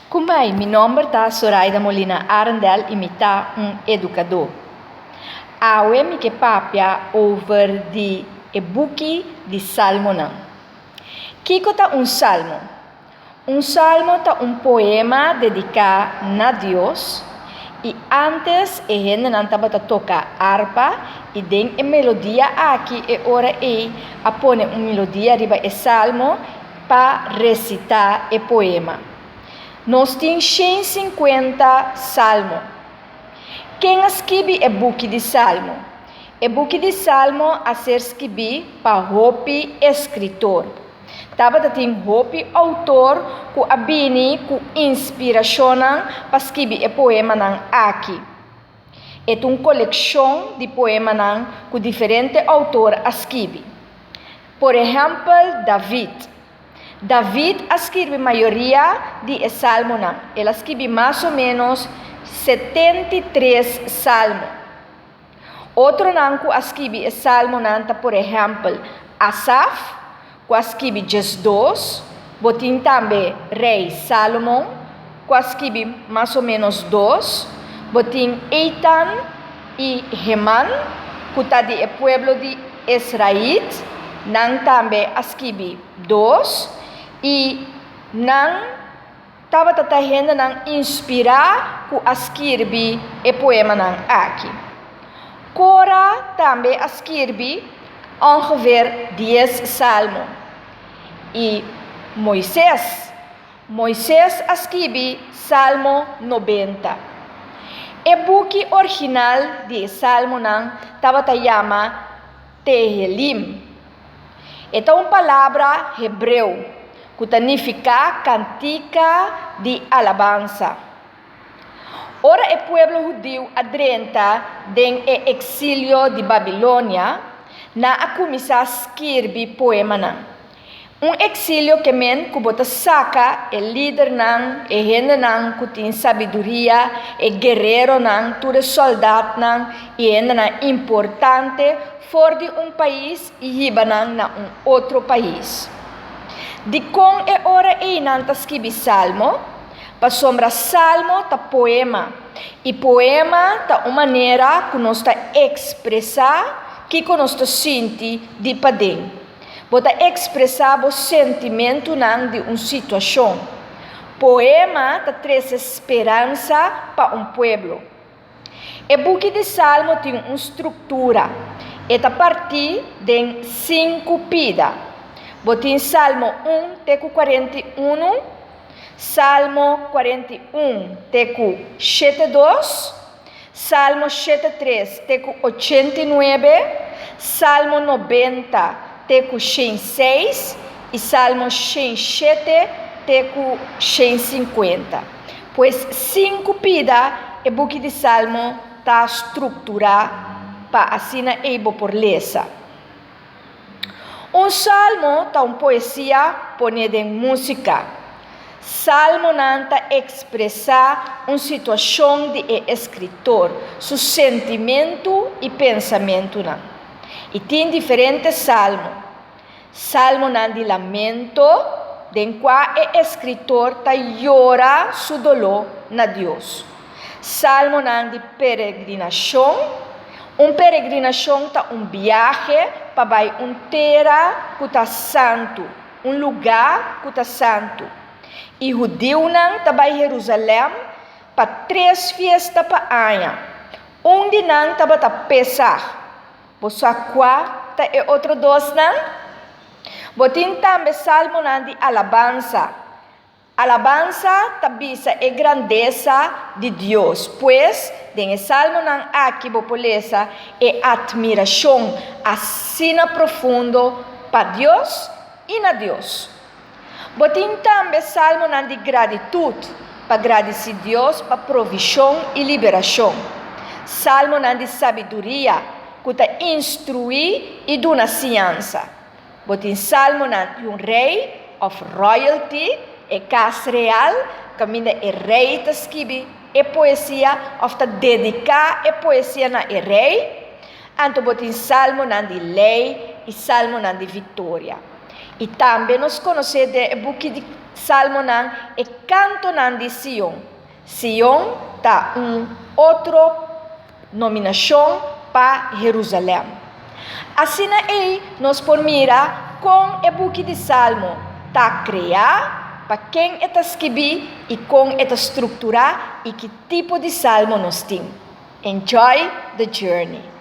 Kumai, mi nòmber ta Soraida Molina Arendel i mi ta un edukadó. Awe mi ke papia over di e buki di Salmonan. Kiko ta un salmo? Un salmo ta un poema dediká na Dios i ántes e hendenan tabata toka arpa i den e melodia aki e ora ei a pone un melodia riba e salmo pa resitá e poema. Nos tin 150 salmo. Ken a skibi e buki di Salmo? E buki di Salmo a ser skibí pa hopi eskritor. Tabata tin hopi outor ku a bini ku inspirashonnan pa skibi e poemanan aki. E ta un kolekshon di poemanan ku diferente outor a skibi. Por ehèmpel, David. David a skirbi mayoria di e salmonan. El a skibi mas o ménos 73 salmo. Otronan ku a skibi e salmonan ta por ehèmpel Asaf, ku a skibi 12. Bo tin tambe Rei Salomon, ku a skibi mas o ménos dos. Bo tin Eitan i Heman, ku ta di e pueblo di Israel, nan tambe a skibi dos. I nan tabata ta hendenan inspirá ku a skirbi e poemanan aki. Kora tambe a skirbi ongeveer 10 salmo. I Moises, Moises a skibi Salmo 90. E buki original di e salmonan tabata yama Tehelim. E ta un palabra hebreo ku ta nifiká kantika di alabansa. Ora e pueblo hudiu a drenta den e eksilio di Babilonia, nan a kuminsá skirbi poemanan. Un eksilio ke men ku bo ta saka e lidernan, e hendenan ku tin sabiduria, e guereronan, tur e sòldatnan i hendenan importante for di un pais i hiba nan na un otro pais. Dikon e ora ei nan ta skibi salmo? Pasobra salmo ta poema, i poema ta un manera ku nos ta ekspresá kiko nos ta sinti di paden. Bo ta ekspresá bo sentimentunan di un situashon. Poema ta trese speransa pa un pueblo. E buki di Salmo tin un struktura. E ta partí den sinku pida. Bo tin Salmo 1 te ku 41, Salmo 41 te ku 72, Salmo 73 te ku 89, Salmo 90 te ku 106 i Salmo 107 te ku 150. Pues sinku pida e buki di Salmo ta strukturá pa asina ei bo por lesa. Un salmo ta un poesia poné den músika. Salmonan ta ekspresá un situashon di e eskritor, su sentimentu i pensamentunan. I tin diferente salmo. Salmonan di lamento, den kua e eskritor ta yora su doló na Dios. Salmonan di peregrinashon. Un peregrinashon ta un biahe pa bai un tera ku ta santu, un lugá ku ta santu. I hudiunan ta bai Herusalèm pa tres fiesta pa aña. Un di nan tabata Pesaj. Bo sa kua ta e otro dosnan? Bo tin tambe salmonan di alabansa. Alabansa ta bisa e grandesa di Dios. Pues, den e salmonan aki bo por lesa e atmirashon asina profundo pa Dios i na Dios. Bo tin tambe salmonan di gratitut pa gradisí Dios pa provishon i liberashon. Salmonan di sabiduria ku ta instruí i duna siñansa. Bo tin salmonan di un rei òf royalty, e kas real, kaminda e rei ta skibi e poesia òf ta dediká e poesia na e rei. Anto bo tin salmonan di lei i salmonan di viktoria. I tambe nos konosé den e buki di Salmonan e kantonan di Sion. Sion ta un otro nominashon pa Herusalèm. Asina ei nos por mira kon e buki di Salmo ta kreá, pa ken e ta skibí i kon e ta strukturá i ki tipo di salmo nos tin. Enjoy the journey!